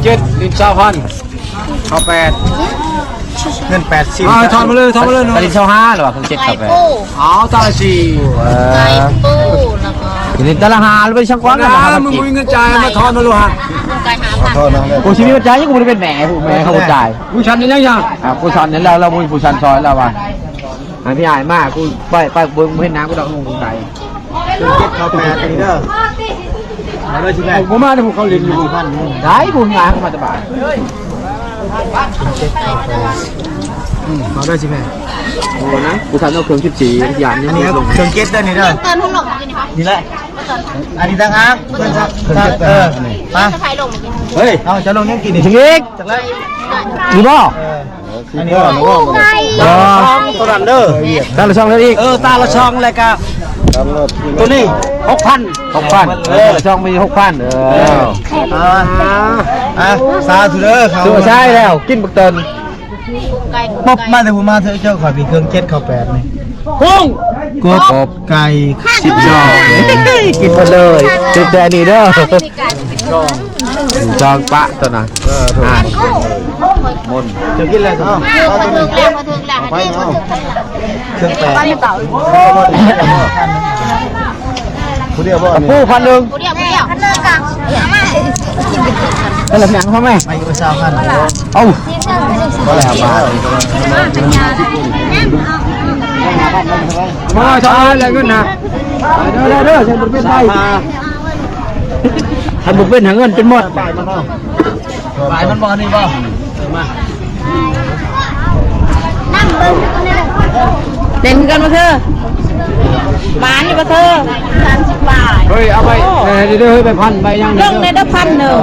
ເຈັດ ຫຼິ້ນຊາວພັນ ເຂົ້າແປດ ເງິນແປດສິບ ເອົາ ຖອນມາເລີຍ ຖອນມາເລີຍ ຕາລິນຊາວຫ້າ ຫຼືວ່າເຄິ່ງເຈັດເຂົ້າໄປ ເອົາຕາລະສີ່ ເອີ ໄກ່ປູ ແລ້ວກໍ ຕາລະຫ້າ ແລ້ວໄປຊ່າງກວ້າງ ອ່າ ມຶງບໍ່ມີເງິນຈ່າຍ ມາຖອນມາໂລດ ໄກ່ຫ້າພັນ ຖອນມາເລີຍ ໂອ້ ຊິມີເງິນຈ່າຍ ຍັງບໍ່ໄດ້ເປັນແມ່ຜູ້ແມ່ເຂົາບໍ່ຈ່າຍ ຜູ້ຊັນນີ້ຍັງ ອ່າ ຜູ້ຊັນນີ້ແລ້ວ ລາວບໍ່ມີຜູ້ຊັນຊ່ອຍລາວວ່າ ໃຫ້ພີ່ອ້າຍມາ ກູໄປ ໄປເບິ່ງ ບໍ່ເຫັນໜ້າກູດອກ ງງໃດ ເຈັດເຂົ້າແປດນີ້ເດີ ເອົາເລີຍຊິແມ່ ບໍ່ມາເດີ ພວກເຂົາຫຼິ້ນຢູ່ ໄດ້ ຜູ້ງານເຂົ້າມາແຕ່ບ້ານ ເຈັດເຂົ້າແປດ ອືມ ເອົາເລີຍຊິແມ່ ບໍ່ນະ ກູສັນເອົາເຄື່ອງສິບສີ່ ຢ້ານຍັງບໍ່ລົງ ເຄື່ອງເຈັດເດີນີ້ເດີ ນີ້ແຫຼະ ອັນນີ້ຕ່າງຫາກ ເອີ ໄປ ເຮີ້ຍ ເອົາ ເຈົ້າລົງຍັງກິນອີກ ອີກ ຈັກແລ້ວ ນີ້ບໍ່ ເອີ ອັນນີ້ບໍ່ ຕາລະສອງ ໂຕນັ້ນເດີ ຕາລະສອງເດີອີກ ເອີ ຕາລະສອງ ແລ້ວກະໂຕນີ້ ຫົກພັນ ຫົກພັນ ເອີ ຕາລະສອງມີ ຫົກພັນ ເອີ ອ່າ ອ່າ ສາທຸເດີ ເຂົ້າ ໃຊ້ແລ້ວ ກິນບັກເຕີນ ປົບ ມາແຕ່ຜູ້ມາເທີ ເຈົ້າ ຂ້ອຍມີເຄື່ອງເຈັດເຂົ້າແປດນີ້ ກຸ້ງ ກົບ ໄກ່ ສິບສອງ ກິນໝົດເລີຍ ຖືກແຕ່ນີ້ເດີ ຈອງປະຕົວນະ ເອີ ມນ ເຈົ້າກິນແລ້ວ ເອົາ ມາເຖິງແລ້ວ ມາເຖິງແລ້ວ ໄປ ເອົາ ເຄື່ອງແປດ ຜູ້ດຽວບໍ່ ກະປູພັນໜຶ່ງ ຜູ້ດຽວ ຜູ້ດຽວ ອັນລະຫຍັງພໍ່ແມ່ ໄປຢູ່ຊາວພັນ ເອົາ ບໍ່ແລ້ວບາດ ມາຊາວພັນແລ້ວເງິນນະ ເດີ ເດີ ເດີ ເດີ ບໍ່ເປັນໄປ ຄັນບໍ່ເປັນຫາເງິນເປັນໝົດ ບາຍມັນບໍ່ ອັນນີ້ບໍ່ ເອີ ມາ ເຫຼັ້ນຄືກັນບໍ່ເທີ ໝານຢູ່ບໍ່ເທີ ສາມສິບບາດ ເຮີ້ຍ ເອົາໄປ ເອີ ເດີ ເດີ ເຮີ້ຍ ໃບພັນ ໃບຫຍັງ ລົງແດ່ເດີ ພັນໜຶ່ງ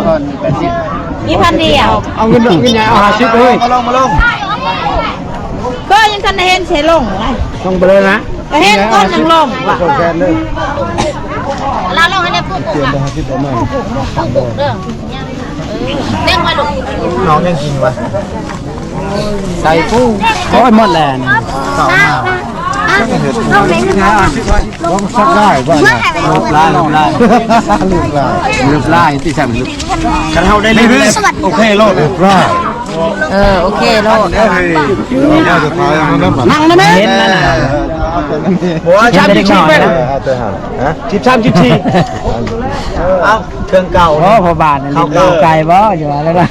ມີພັນດຽວ ເອົາເງິນ ເອົາເງິນໃຫຍ່ ເອົາຫ້າສິບເຮີ້ຍ ມາລົງ ມາລົງ ກໍຍັງທັນໄດ້ເຫັນເສຍລົງ ລົງໄປເລີຍນະ ກໍເຫັນກ່ອນຈັ່ງລົງວ່າ ລາວລົງໃຫ້ໄດ້ປຸກ ປຸກ ປຸກ ປຸກເດີ ເດ້ງໄວ້ລູກ ນ້ອງຍັງກິນວະ ໄກ່ປູ ໂອ້ຍ ໝົດແລ້ວນີ້ ເຂົ້າມາ ລວບຫຼາຍ ລວບຫຼາຍ ລວບຫຼາຍ ລວບຫຼາຍ ຕິສາມ ຄັນເຮົາໄດ້ຫຼິ້ນ ໂອເຄໂລດ ລວບຫຼາຍ ເອີ ໂອເຄໂລດ ນັ່ງນະແມ່ ເຫັນນະ ໂອ້ຍ ສາມສິບສີ່ເປັນ ຮະ ສິບສາມ ສິບສີ່ ເອົ້າ ເຄື່ອງເກົ່າ ໂອ້ ພໍ່ບ້ານນີ້ ເຂົ້າເກົ່າ ໄກບໍ່ ຢູ່ວ່າແລ້ວນະ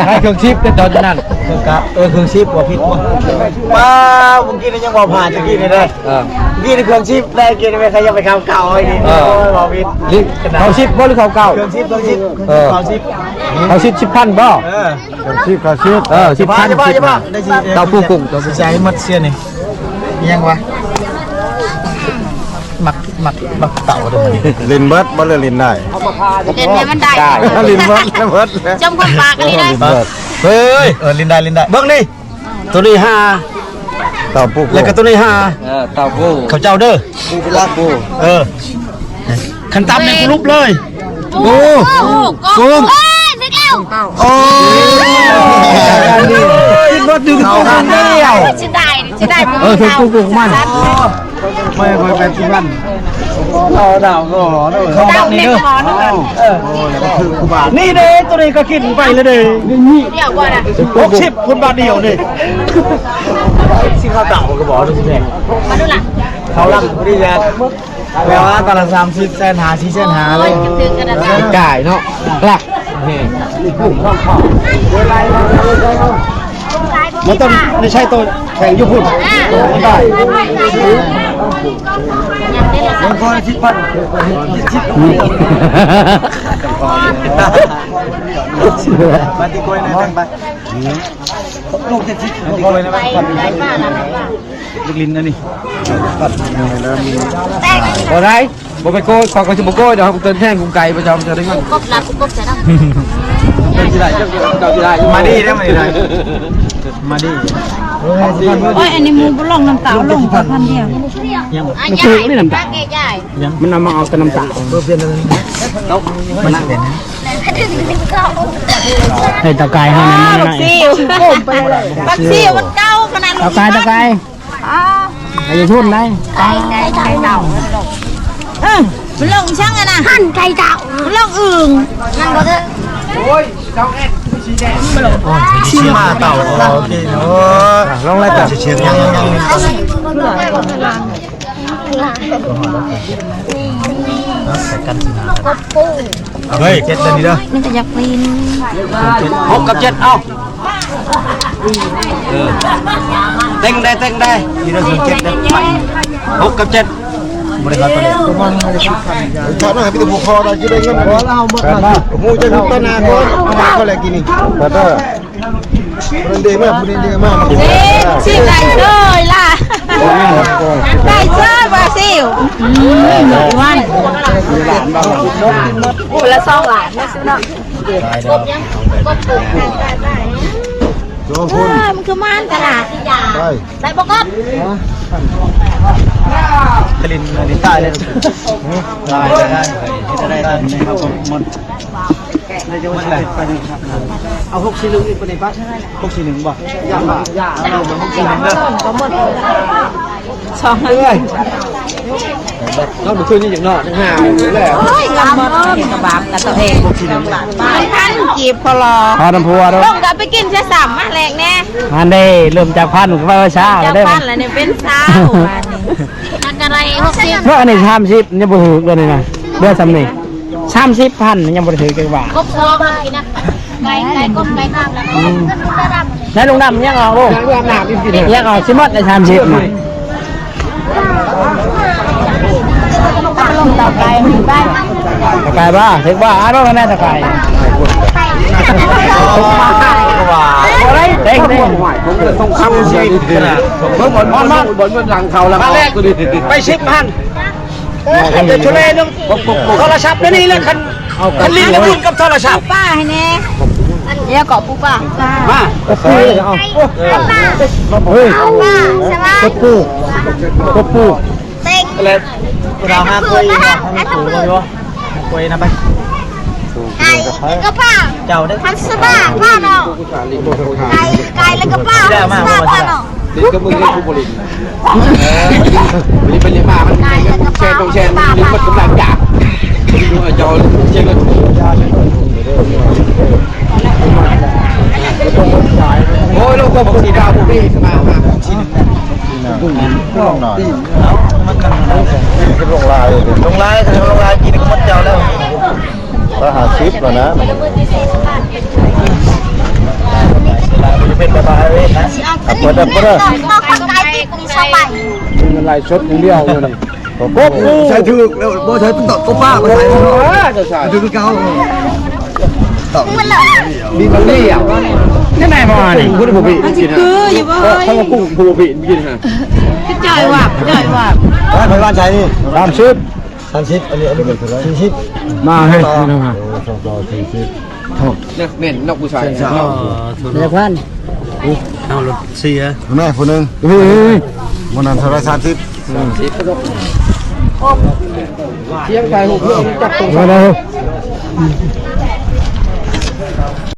ໃຫ້ເຄື່ອງສິບແຕ່ຕອນນັ້ນ ເຄື່ອງເກົ່າ ເອີ ເຄື່ອງສິບບໍ່ຜິດບໍ່ ປ້າ ມື້ກີ້ນີ້ຍັງບໍ່ຜ່ານ ຕະກີ້ນີ້ເດີ ເອີ ນີ້ເຄື່ອງສິບ ແລ້ວກິນໄປ ໃຄຢາກໄປເຂົ້າເກົ່າ ເອີ ໂອ້ຍ ບໍ່ຜິດ ເຂົ້າສິບບໍ່ ຫຼືເຂົ້າເກົ່າ ເຄື່ອງສິບ ເຄື່ອງສິບ ເອີ ເຂົ້າສິບ ເຂົ້າສິບ ສິບພັນບໍ່ ເອີ ເຂົ້າສິບ ເຂົ້າສິບ ເອີ ສິບພັນ ເຂົ້າຜູ້ກຸ້ງ ໃສ່ໝົດເສຍນີ້ ອີຫຍັງວະ ໝາກ ໝາກ ໝາກເຕົ່າເດີ ຫຼິ້ນເບິດບໍ່ ເລີຍຫຼິ້ນໄດ້ ຫຼິ້ນໃຫ້ມັນໄດ້ ຫຼິ້ນເບິດ ເບິດ ຈົມຄົນປາກນີ້ໄດ້ ເອີ ຫຼິ້ນໄດ້ ຫຼິ້ນໄດ້ ເບິ່ງນີ້ ໂຕນີ້ຫ້າ ເຕົ່າປູ ແລ້ວກໍໂຕນີ້ຫ້າ ເອີ ເຕົ່າປູ ເຂົາເຈົ້າເດີ ປູເປັນຫຼັກປູ ເອີ ຄັນຕຳນີ້ກູຫຼຸບເລີຍ ປູ ກຸ້ງ ເອີຍ ຖືກແລ້ວ ໂອ້ຍ ເບິດ ດຶງເຂົ້າອັນດຽວ ເສຍດາຍ ເສຍດາຍ ເອີ ຖືກກູກຸ້ງມັນ ໄປ ໄປ ໄປທີ່ບ້ານ ເຂົ້າດາວກໍເດີ ເຂົ້າດາວນີ້ເດີ ເອີ ນີ້ເດ້ ໂຕນີ້ກໍກິນໄປແລ້ວເດ້ ນີ້ ຫົກສິບ ຄົນບາດດຽວນີ້ ຊິເຂົ້າດາວກໍບໍ່ໄດ້ຊິແມ່ ມາດູລະ ເຂົ້າຫຼັງບໍ່ໄດ້ແລ້ວ ແປວ່າຕາລະສາມສິບ ແສນຫ້າ ສີ່ແສນຫ້າເລີຍ ຈ່າຍເນາະ ຫຼັກແຮງ ມັນຕ້ອງໄດ້ໃຊ້ໂຕແຂງຢູ່ພຸ້ນ ມັນໄດ້ ມັນພໍສິບພັນ ເຈັດສິບ ມາຕິໂກຍນະ ໄປ ລູກເຈັດສິບ ໄປ ໄປມານະ ເລັກລິນອັນນີ້ ບໍ່ໄດ້ ບໍ່ໄປໂກຍ ຂ້ອຍກໍຊິບໍ່ໂກຍດອກ ເຕີນແທງກຸງໄກ່ປະຈຳ ຈະໄດ້ເງິນ ກົບລະ ກົບຈະນຳ ເຈົ້າຊິໄດ້ ເຈົ້າ ເຈົ້າຊິໄດ້ ມາດີເດ້ ມາດີເດ້ ມາດີ ໂອ້ຍ ອັນນີ້ໝູບໍ່ລົງນ້ຳຕາ ລົງແຕ່ພັນດຽວ ຍັງ ມັນຖືກນີ້ນ້ຳຕາ ມັນເອົາມາເອົາແຕ່ນ້ຳຕາ ເອີ ປ່ຽນ ມັນເປັນ ໃຫ້ຕາກາຍເຮົານັ້ນ ບັກຊິວ ບັກຊິວມັນເກົ່າຂະໜາດ ຕາກາຍ ຕາກາຍ ອ່າ ໄປຢູ່ພຸ້ນໄດ໋ ໄກ່ ໄກ່ ໄກ່ເຕົ່າ ເອີ ມັນລົງຊ່າງອັນນະ ຫັ້ນໄກ່ເຕົ່າ ມັນລົງອຶ່ງ ມັນບໍ່ເທີ ໂອ້ຍ ໂອ້ຍ ຊິມາເຕົາ ໂອເຄ ໂອ້ຍ ລອງໄລ່ຕາມ ຍັງ ຍັງ ຍັງ ຍັງ ເຮີ້ຍ ເຈັດເດີນີ້ເດີ ມັນກໍຢາກປີນ ຫົກກັບເຈັດ ເອົ້າ ເອີ ເຕັງໄດ້ ເຕັງໄດ້ ນີ້ເດີ ເຈັດເດີ ຫົກກັບເຈັດ ບໍ່ໄດ້ເຂົ້າຕົວເລກ ຖ້າໜ້ອຍມີແຕ່ຜູ້ຂໍໄດ້ ຊິໄດ້ເງິນ ຮູ້ຈັກຕາໜ້າກ່ອນ ເອົາມາເຂົ້າແລກກິນນີ້ ເດີ ຜູ້ນັ້ນເດ້ມາ ຜູ້ນີ້ເດ້ມາ ຊິ ຊິໄດ້ເລີຍລະ ໄດ້ເລີຍວ່າຊິ ອືມ ອ້ວນ ຄົນລະສອງລ້ານເນາະ ຊິເນາະ ເອີ ມັນຄືມັນຕະຫຼາດ ໄປ ໄດ້ບໍ່ກັບ ຄະລິນ ຄະລິນຕາຍເລີຍ ຕາຍ ຕາຍ ຕາຍ ຕາຍ ເອົາຫົກສີ່ໜຶ່ງອີກປານນີ້ປະ ຫົກສີ່ໜຶ່ງບໍ່ ຢ່າ ຢ່າ ເອົາຫົກສີ່ໜຶ່ງເດີ ສອງ ເອີຍ ເຮົາບໍ່ຄືນີ້ຫຍັງເນາະ ຈັ່ງຫາແລ້ວ ໂອ້ຍ ເງິນໝົດ ເຫັນກະບາບກັບຕົວເອງ ຫົກສີ່ໜຶ່ງ ພັນກີບພໍລອ ເອົານຳຜົວເດີ ລົງກໍເອົາໄປກິນຊະຊ້ຳ ມາແລກແດ່ ອັນເດ້ ເລີ່ມຈາກພັນກໍໄປຊາວ ເລີ່ມຈາກພັນແລ້ວນີ້ເປັນຊາວ ບາດນີ້ ອັນກໍໄດ້ຫົກສິບ ເນາະ ອັນນີ້ສາມສິບ ຍັງບໍ່ຖືກເລີຍນີ້ນະ ເຫຼືອສ່ຳນີ້ ສາມສິບພັນ ຍັງບໍ່ໄດ້ຖືກຈັກບາດ ຄົບສອງພັນກິນນະ ໄກ່ ໄກ່ກົບ ໄກ່ນ້ຳ ອືມ ໃນລຸງດຳຍັງອອກ ລຸງ ຍັງອອກ ຊິໝົດໄອ້ສາມສິບນະ ຕາໄກ່ ຕາໄກ່ບໍ່ ຖືກບໍ່ ອ່ານວ່າແມ່ນຕາໄກ່ ບໍ່ໄດ້ເຕັງເຕັງ ຕ້ອງຄຳຊີວິດຂະໜາດ ເບິ່ງບ່ອນ ບ່ອນ ບ່ອນ ບ່ອນເງິນຫຼັງເຂົາແລ້ວ ມາແລກ ໄປສິບພັນ ເອີ ເອົາໂທລະສັບດຽວນີ້ແຫຼະ ຄັນ ຄັນຫຼິ້ນແລ້ວບຸນກັບໂທລະສັບ ປ້າໃຫ້ແດ່ ດຽວກໍປູປ້າ ມາ ເອີ ເອີ ເອີ ເອີ ປູ ປູ ເຕັງ ແລ້ວ ເອົາຫາໂກຍ ຫາໂກຍນຳໄປ ໄກ່ ແລ້ວກໍປ້າ ເຈົ້າເດີ ພັນສະບາ ປ້າເນາະ ໄກ່ ໄກ່ ແລ້ວກໍປ້າ ພັນສະບາ ປ້າເນາະ ເອີ ເປັນຫຍັງມາ ມັນແຊນ ຕ້ອງແຊນ ມັນເບິດກຳລັງຢາກ ເຈົ້າເຈັງ ໂອ້ຍ ລົງຕົວ ຫົກສີ່ດາວ ບໍ່ມີ ມາ ມາ ຫົກສີ່ ລົງຫຼາຍ ລົງຫຼາຍ ຄັນລົງຫຼາຍ ກິນກໍໝົດເຈົ້າແລ້ວ. ຮ້ອຍຫ້າສິບແລ້ວນະ ເປັນແບບວ່າເອີຍນະ ເປີດເປີດ ເງິນໄລຟ໌ສົດຢ່າງດຽວຢູ່ນີ້ ໂອ້ໂຫ ໃສ່ຖືກແລ້ວ ບໍ່ໃສ່ຕົວປ້າ ບໍ່ໃສ່ ເອີ ໃສ່ຖືກຄືເກົ່າ ມີມັນເລີຍ ນີ້ແມ່ນບໍ່ນີ້ ບໍ່ໄດ້ບໍ່ຜິດ ມັນຊິຄືຢູ່ບໍ່ ເອີຍ ເຂົາວ່າກຸ້ງຜູ້ບໍ່ຜິດກິນຫັ້ນ ຈ່ອຍຫວາບ ຈ່ອຍຫວາບ ໄປບ້ານໃສນີ້ ສາມສິບ ສາມສິບ ອັນນີ້ ອັນນີ້ເປັນເທົ່າໃດ ສີ່ສິບ ມາເຮີ້ຍ ໂອ້ ສອງຕໍ່ສີ່ສິບ ເນາະ ແມ່ນເນາະ ຜູ້ຊາຍເນາະ ເອີ ເນາະ ເອີ ເອົາລົດເສຍ ແມ່ຜູ້ໜຶ່ງ ເຮີ້ຍ ມື້ນັ້ນເທົ່າໃດ ສາມສິບ ສາມສິບ ທຽງໄປຫົກເລື່ອງຈັບຕົງ ມາເດີ ເ